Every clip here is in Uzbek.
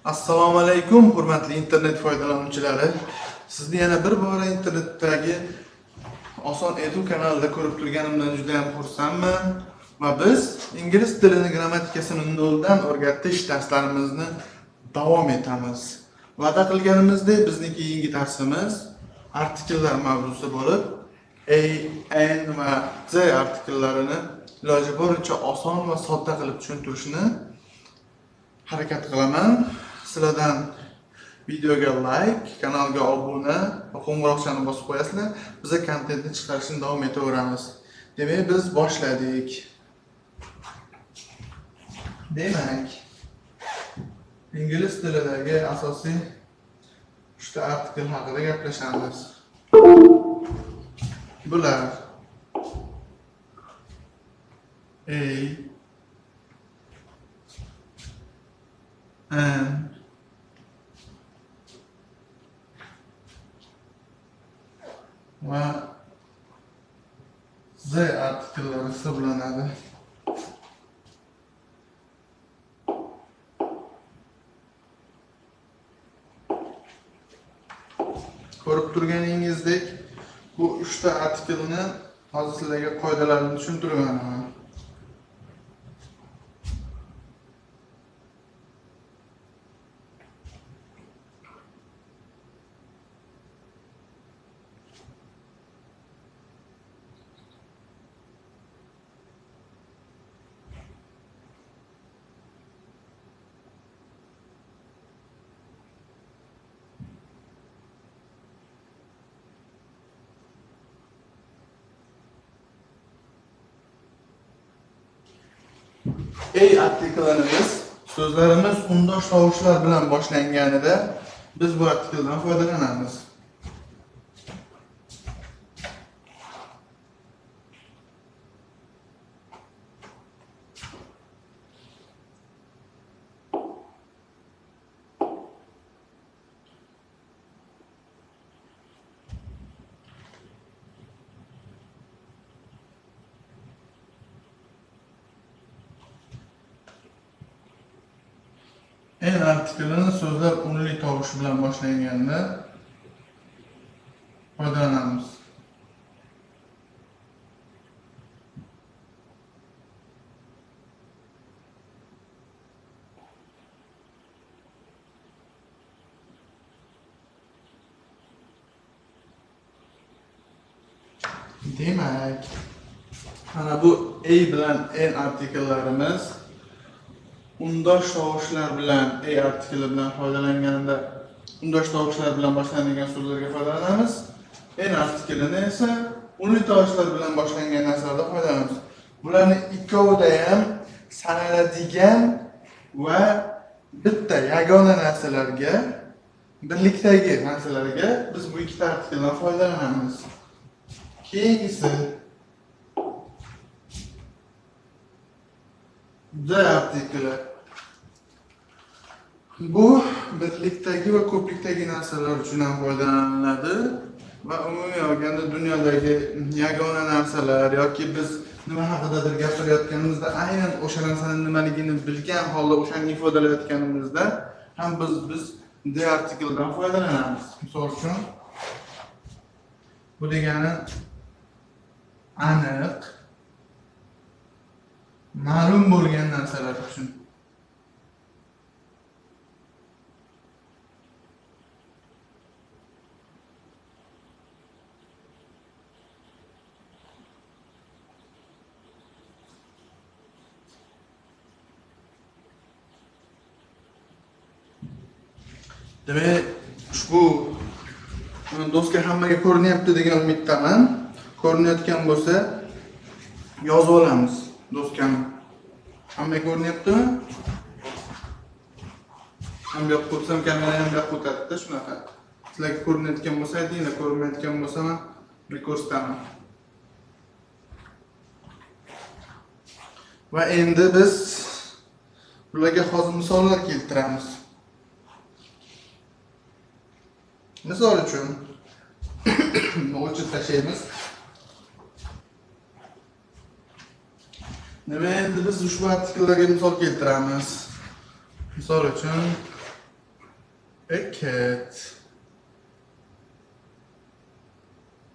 Assalomu alaykum hurmatli internet foydalanuvchilari. Sizni yana bir bora internetdagi Oson Edu kanalida ko'rib turganimdan juda ham xursandman va biz ingliz tilini grammatikasini noldan o'rgatish darslarimizni davom etamiz. Va'da qilganimizdek bizning keyingi darsimiz artikellar mavzusi bo'lib, A, N va Z artikellarini iloji boricha oson va sodda qilib tushuntirishni harakat qilaman. Sizlardan videoga like, kanalga obuna va qo'ng'iroqchani bosib qo'yasizlar. Biz kontentni chiqarishni davom etaveramiz. Demak, biz boshladik. Demak, ingliz tilidagi asosiy 3 ta artikel haqida gaplashamiz. Bular A, N, va Z artikellari hisoblanadi. Ko'rib turganingizdek, bu 3 ta artikelni hozir sizlarga qoidalarini tushuntirib beraman. A artikelimiz so'zlarimiz undosh tovushlar bilan boshlanganida biz bu artikeldan foydalanamiz. N artikelini so'zlar unli tovush bilan boshlanganda foydalanamiz. Demak, mana bu A bilan N artikellarimiz undosh tovushlar bilan A artikeli bilan foydalanganda undosh tovushlar bilan boshlanadigan so'zlarga foydalanamiz. N artikelini esa unli tovushlar bilan boshlangan narsalarda foydalanamiz. Bularning ikkovida ham sanaladigan va bitta yagona narsalarga, birlikdagi narsalarga biz bu ikkita artikeldan foydalanamiz. Keyingisi D artikeli. Bu birlikdagi va ko'plikdagi narsalar uchun ham foydalaniladi va umumiy olganda dunyodagi yagona narsalar yoki biz nima haqidadir gapirayotganimizda aynan o'sha narsaning nimaligini bilgan holda o'shani ifodalayotganimizda ham biz D artikelidan foydalanamiz. Misol uchun bu degani aniq, ma'lum bo'lgan narsalar uchun. Demak, ushbu doska hammaga ko'rinyapti degan umiddaman. Ko'rinayotgan bo'lsa, yozib olamiz doskani. Hammaga ko'rinyaptimi? Ham bu yoqqa o'tsam, kamera ham bu yoqqa o'tadi-da, shunaqa. Sizlarga ko'rinayotgan bo'lsa aytinglar, ko'rinmayotgan bo'lsa men bir ko'rsataman. Va endi biz bularga hozir misollar keltiramiz. Misol uchun o'chirib tashlaymiz. Nima endi biz ushbu artikellarga misol keltiramiz. Misol uchun A cat.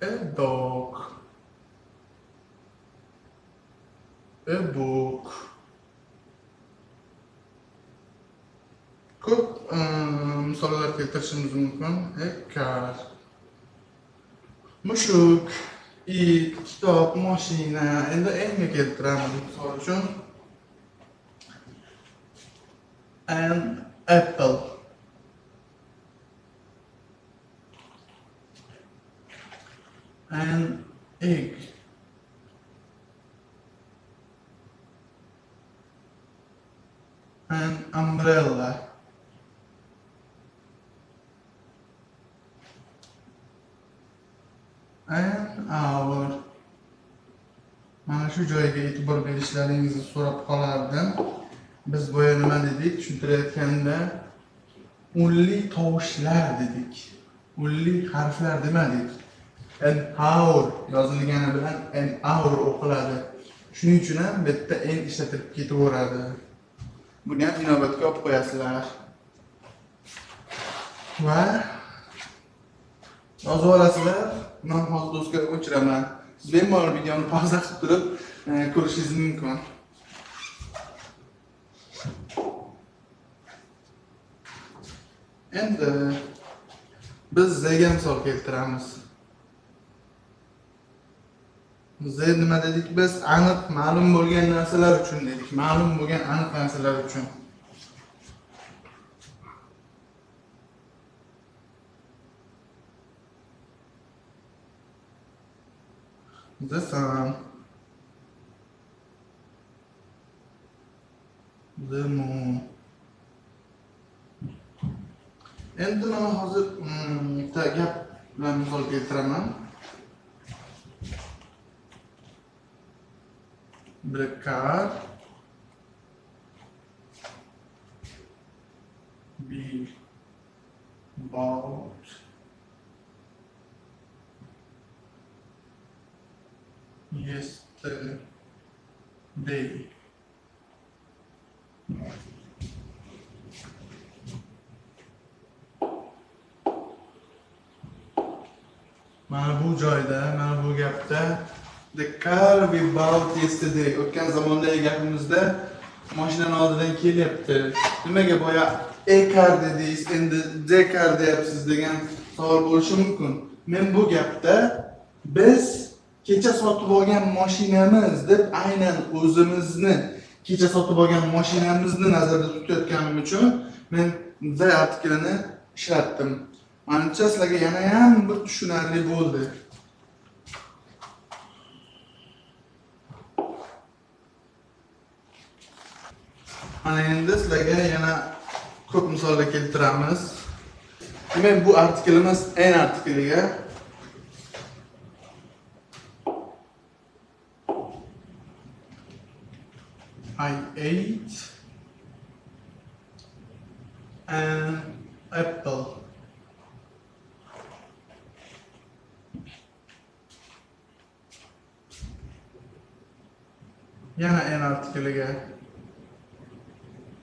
A dog. A book. Ko'p misollar keltirishimiz mumkin. A car. Mushuk, it, kitob, mashina. Endi enga keltiramiz misol uchun. An apple. An egg. An umbrella. An hour. Mana shu joyga e'tibor berishlaringizni so'rab qolardim. Biz boya nima dedik? Tushuntirayotganda unli tovushlar dedik. Unli harflar demadik. An hour yozilgani bilan an hour o'qiladi. Shuning uchun ham bu yerda n ishlatilib ketaveradi. Buni ham inobatga olib qo'yasizlar. Va yozib olasizlar. Men hozir do'stga o'chiraman. Siz bemalol videoni pauza qilib turib ko'rishingiz mumkin. Endi biz Z ga misol keltiramiz. Z nima dedik biz? Aniq ma'lum bo'lgan narsalar uchun dedik. Ma'lum bo'lgan aniq narsalar uchun. The sun, the moon. Endi mana hozir bitta gap bilan misol keltiraman. The car be bought yesterday. Mana bu joyda, mana bu gapda the car we bought yesterday. O'tgan zamondagi gapimizda mashinani oldidan kelyapti. Nimaga boya a car dedingiz, endi the car deyapsiz degan savol bo'lishi mumkin. Men bu gapda biz kecha sotib olgan mashinamiz deb aynan o'zimizni kecha sotib olgan mashinamizni nazarda tutayotganim uchun men the artiklini ishlatdim. Manimcha sizlarga yana ham bir tushunarli bo'ldi. Mana endi sizlarga yana ko'p misollar keltiramiz. Demak, bu artiklimiz n artikliga. I ate an apple. Yana n artikliga.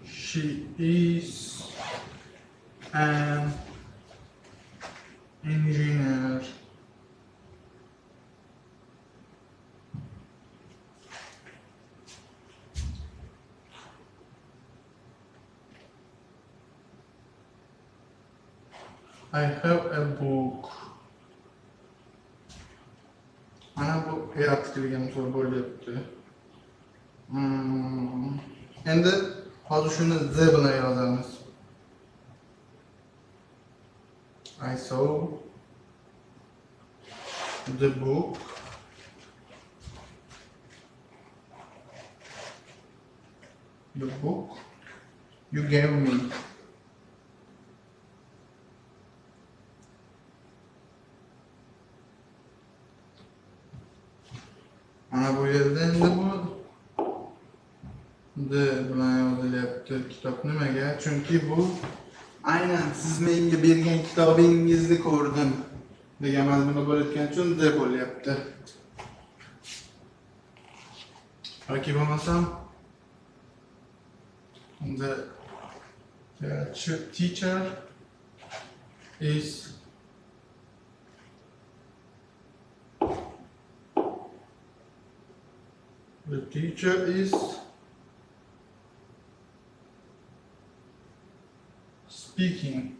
She is an engineer. I have a book. Mana bu E artikliga misol bo'lyapti. Endi hozir shuni Z bilan yozamiz. I saw the book. The book you gave me. Mana bu yerda endi bu D bilan yozilyapti kitob. Nimaga? Chunki bu aynan siz menga bergan kitobingizni ko'rdim degan mazmunda bo'layotgani uchun D bo'lyapti. Yoki bo'lmasam the teacher is the teacher is speaking.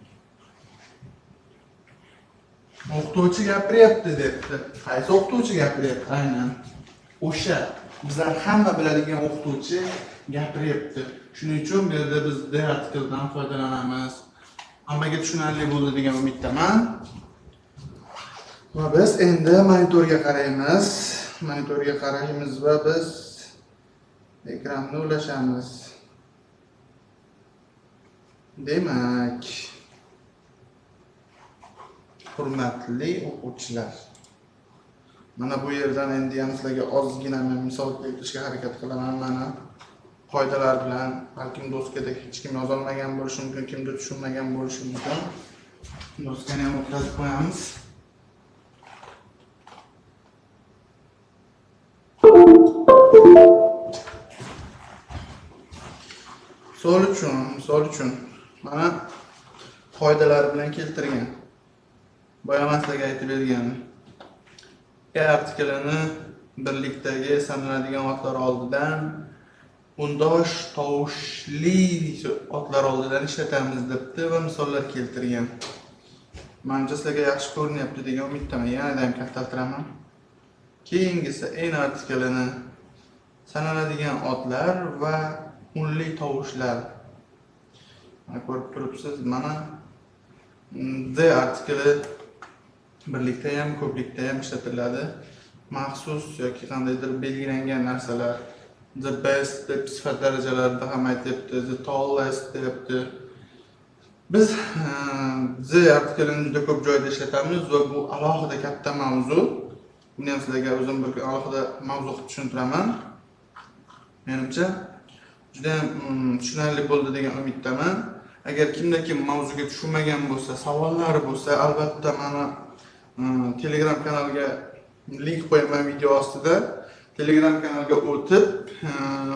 O'qituvchi gapiryapti debdi. Qaysi o'qituvchi gapiryapti? Aynan o'sha bizlar hamma biladigan o'qituvchi gapiryapti. Shuning uchun bu yerda biz the artikeldan foydalanamiz. Hammaga tushunarli bo'ldi degan umiddaman. Va biz endi monitorga qaraymiz. Monitorga qaraymiz va biz ekranni ulashamiz. Demak, hurmatli o'quvchilar, mana bu yerdan endi ham sizlarga ozgina men misol keltirishga harakat qilaman. Mana qoidalar bilan, balkim doskada hech kim yozolmagan bo'lishi mumkin, kimdir tushunmagan bo'lishi mumkin. Doskani ham o'tkazib qo'yamiz. Misol uchun mana qoidalar bilan keltirgan. Boya men sizlarga aytib berganim. E artikelini birlikdagi sanaladigan otlar oldidan, undosh tovushli otlar oldidan ishlatamiz debdi va misollar keltirgan. Menimcha sizlarga yaxshi ko'rinyapti degan umiddaman. Yanada ham kattaltiraman. Keyingisi n artikelini sanaladigan otlar va unli tovushlar. Mana ko'rib turibsiz, mana d artikeli birlikda ham, ko'plikda ham ishlatiladi. Maxsus yoki qandaydir belgilangan narsalar. The best deb sifat darajalarida ham aytyapti, the tallest deyapti. Biz the artikelini juda ko'p joyda ishlatamiz va bu alohida katta mavzu. Buni ham sizlarga o'zim bir alohida mavzu qilib tushuntiraman. Menimcha juda tushunarli bo'ldi degan umiddaman. Agar kimda-kim mavzuga tushunmagan bo'lsa, savollari bo'lsa, albatta mana Telegram kanalga link qo'yaman video ostida. Telegram kanalga o'tib,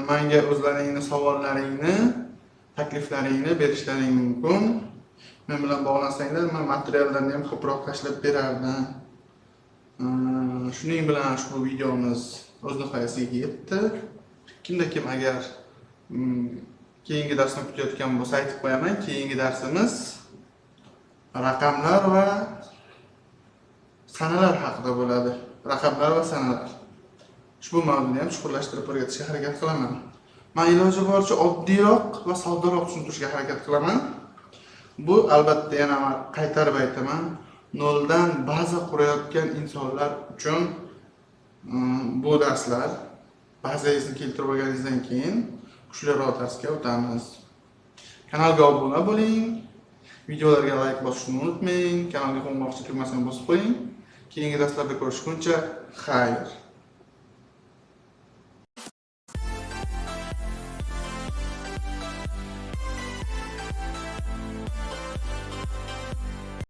menga o'zlaringni savollaringni, takliflaringni berishlaring mumkin. Men bilan bog'lansanglar, men materiallarni ham ko'proq tashlab berardim. Shuning bilan ushbu videomiz o'z nihoyasiga yetdi. Kimda-kim agar keyingi darsni kutayotgan bo'lsa, aytib qo'yaman, keyingi darsimiz raqamlar va sanalar haqida bo'ladi. Raqamlar va sanalar. Ushbu mavzuni ham chuqurlashtirib o'rgatishga harakat qilaman. Men iloji boricha oddiyroq va soddaroq tushuntirishga harakat qilaman. Bu albatta yana qaytarib aytaman, noldan baza qurayotgan insonlar uchun bu darslar. Bazangizni keltirib olganingizdan keyin kuchliroq darsga o'tamiz. Kanalga obuna bo'ling, videolarga like bosishni unutmang, kanalga qo'ng'iroqcha tugmasini bosib qo'ying. Keyingi darslarda ko'rishguncha xayr.